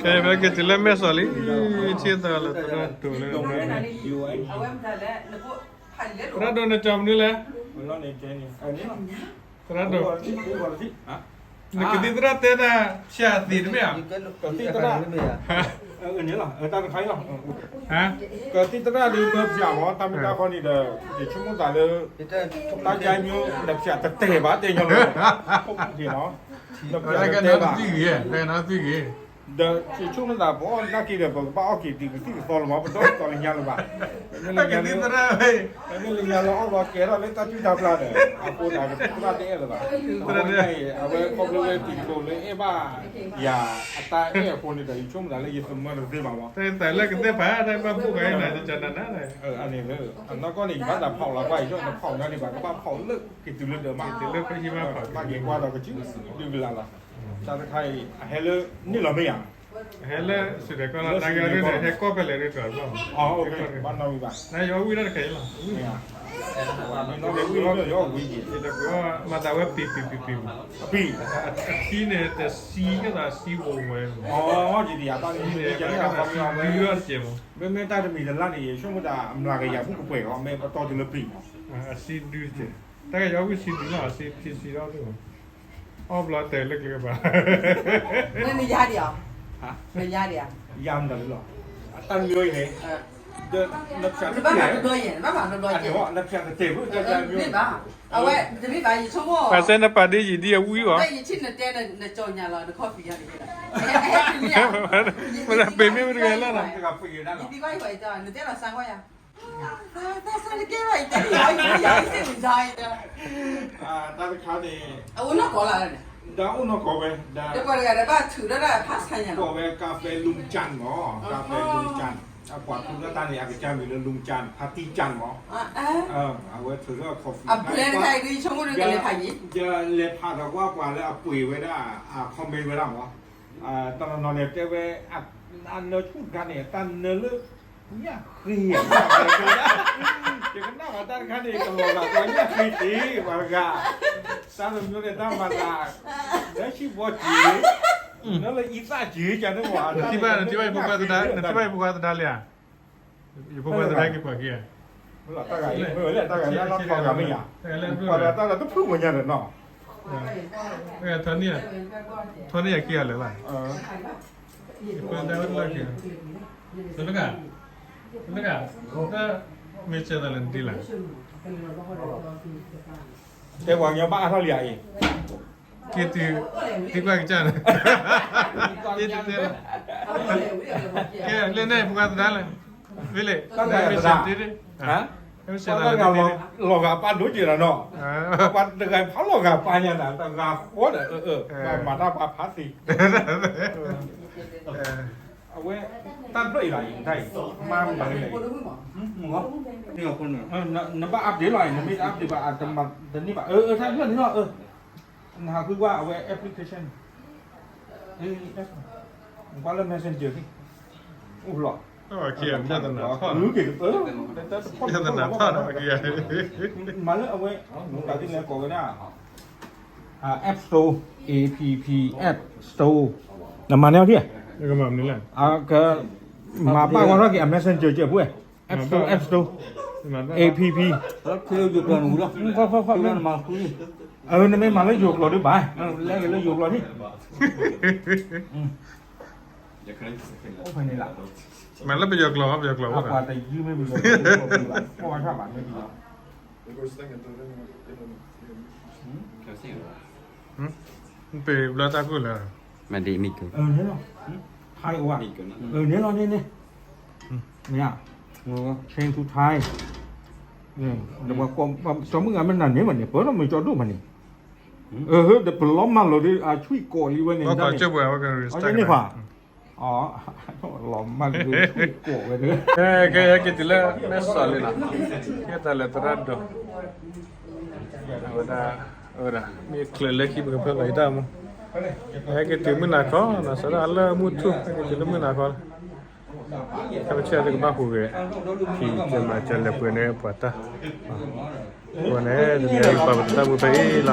ကဲ ပက့ၤတုၤလၢမဲၢ်စီၤလံ, ထံၣ်သးလၢသရၣ်ဒိၣ်လၢ သရၣ်ဒိၣ်န့ၣ်ကၠီမနုၤလဲၣ်, သရၣ်ဒိၣ်, နကသံၣ်သရၣ်တဲတၢ် ဆရာသ့တမ့ၢ်ဧါ, ကသံၣ်သရၣ်, တၢ်တခါအံၤလီၤ, ကသံၣ်သရၣ်ဒုးမၢဖၠးမး, တၢ်မ့ၢ်တၢ်ခီန့ၣ်ဒီး ယဆိကမိၣ်သးလၢ တၢ်ကါညိ နဖၠးတတဲာ်ဘၣ်တဲညီလီၤ, နဖၠးတတဲာ်ဘၣ်, ဒီးယဆိကမိၣ်သး ပအီၣ်နာ်က့ဒီး ပကဘၣ်အီၣ်က့ၤတုၤကသံၣ်ကသီလီၤမး, ပဒီသီလၢညါလၢၤဘၣ်, လၢညါလၢအီၣ်လီၤကဲထီၣ်လၢတၢ်စုၣ်တၢ်ပျၢ်ဒီး အဃိသတးကသံၣ်သရၣ်တအဲၣ်လၢၤဘၣ်, အဝဲခီဖျိလၢတံၤသကိးလၢအဲၣ်ဘၣ်ယၤအတၢ်အဲၣ်အဃိန့ၣ်ဒီး ယဆိကမိၣ်သးလၢယသမၢတသ့ဘၣ်မး, တၢ်လၢကသ့ၣ်ဖး တၢ်ဘၣ်ဖှိၣ်ကနၤ တကနၤနၤန့ၣ်, အန့ၣ်လၢ အနီၢ်ကီၢ်န့ၣ် ယဘၣ်သးဖီၣ်လီၤကွၢ် ယဆိကမိၣ်နဖီၣ်ညါန့ၣ် ဘၣ်ကဘၣ်ဖီၣ်လၢက့ၤတုၤလၢဒၢးမး, တုၤလၢဖဲဟံၣ်မးဖီၣ် ဘၣ်က့ၤကွၢ်ဒီးကစုဒုကလးလီၤ, တၢ်တခါအံၤ အဟဲလၢန့ၣ်လီၤမ့ၢ်ယၤ, ဟဲလၢစံးဒဲးကီၢ်လီၤ, တၢ်ဂ့ၢ်ဒ်န့ၣ် ဟဲကီၢ်ဖဲလဲၣ်ဒ်ကီၢ်လီၤ, ဘၣ်နီတမံၤဘၣ်, နယီၤဝံၣ်တၢ်တခါအံၤလီၤ, မၤသးဝဲပံၤပံၤပံၤ, အထံန့ၣ် တဆံကသးဆံအိၣ်ဝဲ, မ့မ့ၢ်တၢ်တမံၤတလၢ်န့ၣ် ယဆိကမိၣ်တၢ်အမျးကယၤဘူၣ်ကပှဲၤလီၤ, မ့ၢ်ပတီတုၤလၢပံၤမး, အဆံဒု, တၢ်ကယီၤဝံၣ်ဆံဒုလီၤ, ဆံဆံဒီး အီၣ်ဘျီတဲာ်လၢကျဲဘၣ်, နညါဒံးဧါ, နညါဒံးဧါ, ယၤမတၤလၢလီၤ, အတၢ်မၠိအံၤန့ၣ်, နဖၠးတတဲာ်, နဖၠးတတဲာ်ဘၣ်, အဝဲတမ့ၢ်ဘၣ် ယဆိကမိၣ်, ပှၤစဲနပာ်ဒ်ယံာ်ဒ်အဝံၣ်အီၤ, ယထံၣ်နတဲနကၠီညါလီၤ နခီၣ်ဖံးယါန့ၣ်, မ့ၢ်ပ့ၤမ့ၢ်မတဂၤလၢ်လီၤ, ယသံကွၢ်ယၤ နတဲလီၤစါကွၢ်ယၤ တၢ်ဆါတကဲဘၣ် ယတဲယၤ ယစ့ၣ်န့ၣ်ဒီး တၢ်တခါန့ၣ် အအိၣ်နီၢ်ကီၢ်လၢ်န့ၣ် ဒီးအိၣ်နီၢ်ကီၢ်ဝဲ ဒီး ပှၤတဂၤဒီးဘၣ်ထုးဒီးတၢ်ဖးဆါညါ ကိးဝဲ ကၢ်ဖဲလူကၠၢ်မး ကၢ်ဖဲလူကၠၢ် အပှၤထုးထီၣ်တၢ်န့ၣ် အကစၢ်မံၤလၢလူကၠၢ် ဖါတံၢ်ကၠၢ်မး အဝဲထုးထီၣ် coffee အဘျဲတခါအံၤ ယဆိကမိၣ်ဒီးကလဲၤဖးယံၤ ယလဲၤဖးဒီးကွၢ်ပှၤလၢအပှ့ၤဝဲဒၣ် အ comment ဝဲဒၣ်မး တနီၤနီၤန့ၣ် တဲဝဲ အနၢဆူၣ်တခါန့ၣ် တၢ်နၢလၢ ညၣ်ဃ့ဧါ ယကနၣ်ဘၣ်တၢ်တခါန့ၣ် ကလီၤဂာ်ပှၤညၣ်ဃ့တ့ၢ် ပှၤတဂၤ တၢ်တမံၤန့ၣ် တၢ်မၤသး နၢဆံဘီက့ၤ နၢလၢအံသၣ်က့ၤ ကန့ၣ်ပှၤ နထံၣ်ဘၣ် နထံၣ်ဘၣ်ယဖိခွါသဒါ နထံၣ်ဘၣ်ယဖိခွါသဒါလံဧါ ယဖိခွါသဒါက့ၤပှၤက့ၤဧါ တၢ်ဂၤအံၤ မ့ၢ်ဝဲလၢတၢ်ဂၤလၢအလီၢ်ခီဂၤမ့ၢ်ယၤ ပှၤဒီးတၢ်လၢတဖုၣ်ဝဲညါဒီးနီၤ ထီၣ်န့ၢ်ယၤခံဂၤလၢာ်လီၤ ယဖိခွါသဒါဝဲတလီၢ်က့ၤ တလၢဂၤ တလၢဂၤ တၢ်မ့ၢ်စဲသးလၢနဒ်လဲၣ် တဲပှၤကညီဘၣ်အါထီၣ်လံဧါအံၤ က့ၤတုၤ သံကွၢ်ကစၢ်န့ၣ် က့ၤတုၤတဲလီၤ ကဲ လၢန့ၣ် ဖိခွါသဒါလဲၣ် ဝ့ၢ်လ့ၣ် တၢ်ဂၤသဒါ မ့ၢ်စဲသးလၢနဒ်န့ၣ် လီၤဂာ်ပၢ်ဒိၣ်က့ၤလီၤနီၤ ပှၤတဂၤဖးလီၤဂာ်ပၢ်ညါနၤ တဂၤဃီဒီး မၤတၢ်ပှၤဖးသ့ အဝဲ တၢ်ဘျၢၣ်အံၤလီၤအံၤ တၢ်အံၤ မါမတၤလဲၣ် နဘၣ် update လီၤအံၤ နမ့ၢ်တ update ဘၣ် တန့ၢ်ဘၣ် အၢ တၢ်ဘျၢၣ်န့ၣ်လီၤ နဟးဃုကွၢ်အဝဲ application ကွၢ်လၢ messenger အိၣ်လီၤ ပြဿနာထီၣ် ပြဿနာထီၣ် မၤလၢအဝဲ တၢ်သ့ၣ်လဲၣ်ကိးဝဲဒၣ် App Store, A P P App Store နမၤန့ၢ်အီၤထံၣ် ကမၤမနုၤလဲၣ် ကမၤဘၣ်ဝဲထီၣ်က့ၤ အ Messenger ကဲၢ်ဖူ App Store, App Store, A P P နမ့ၢ်မၤလၢယိၤကျိာ်ဒုးဘၣ် လဲၤက့ၤလၢယိၤကျိာ်ထံၣ် အိၣ်ဖဲန့ၣ်လီၤ မၤလၢပယီၤကျိာ် ပယီၤကျိာ် ပှၤတယုၢ်မ့ၢ်ပယီၤကျိာ် ဘၣ်ဘၣ်မ့ၢ်ပယီၤ ပ့ၤဘျီတၢ်ကိၢ်လၢ မဒံမံၤက န့ၣ်လီၤ Thai အိၣ် န့ၣ်လီၤန့ၣ်န့ၣ် မ့ၢ် Change to Thai ဒီးပှၤကီၢ် ကၠီမုၢ်ဂၤမ့ၢ်နၤန့ၣ်မးန့ၣ် ပၢၢ်ထီၣ်မ့ၢ်ကၠီဒိၣ်မးန့ၣ် ဒီးပလီၤမၢ်လီၤဒီး အဆွံၣ်ကိးလံဝဲန့ၣ် န့ၣ် လီၤမၢ်လီၤဒီး ဆွံၣ်ကိးဝဲဒီး ကဲ ဟဲက့ၤတုၤလၢမဲၢ်စီၤလံနီၤ ဟဲတၢ်လဲၤသရၣ်ဒိၣ် အဝဲဒၣ် အဝဲဒၣ် မ့ၢ်ချုးလၢခံပကဖၢလီၤယတၢ်မူ ဟဲက့ၤတုၤမုၢ်နၤခီ နီၤ စးဒၣ်လၢမုၢ်ထူၣ် ဟဲက့ၤတုၤလၢမုၢ်နၤခီ ခဲမုၢ်ဆ့ၣ်တကဘၣ်ဟူးဂဲၤ ဖံးကမၤစၢၤလဲၤပှဲၤန့ၢ်ပှၤတၢ် အဃိန့ၣ် တနံၤအံၤပာ်ပတၢ်မူဖဲအံၤလီၤ